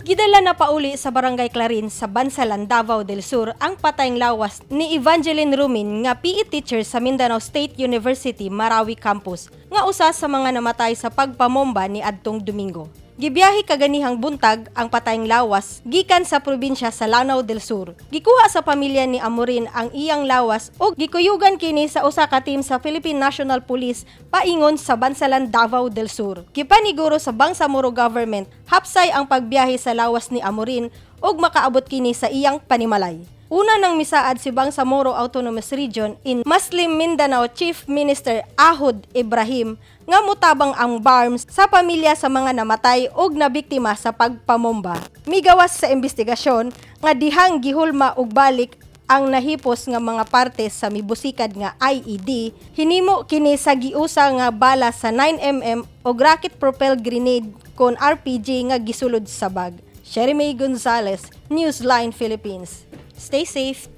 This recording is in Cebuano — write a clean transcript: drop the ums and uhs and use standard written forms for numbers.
Gidala na pauli sa Barangay Clarin sa Bansalan, Davao del Sur ang patayng lawas ni Evangeline Rumin nga PE teacher sa Mindanao State University Marawi Campus nga usa sa mga namatay sa pagpamomba ni adtong Domingo. Gibiyahe kaganihang buntag ang patayng lawas gikan sa probinsya sa Lanao del Sur. Gikuha sa pamilya ni Amorin ang iyang lawas ug gikuyugan kini sa usa ka team sa Philippine National Police paingon sa Bansalan, Davao del Sur. Gipaniguro sa Bangsamoro Government hapsay ang pagbiyahe sa lawas ni Amorin ug makaabot kini sa iyang panimalay. Una nang misaad si Bangsamoro Autonomous Region in Muslim Mindanao Chief Minister Ahud Ibrahim nga mutabang ang BARMM sa pamilya sa mga namatay og nabiktima sa pagpamomba. Migawas sa investigasyon nga dihang gihulma og balik ang nahipos nga mga parte sa mibusikad nga IED, hinimo kini sa giusa nga bala sa 9 mm og rocket propelled grenade kon RPG nga gisulod sa bag. Sherry May Gonzalez, Newsline Philippines. Stay safe.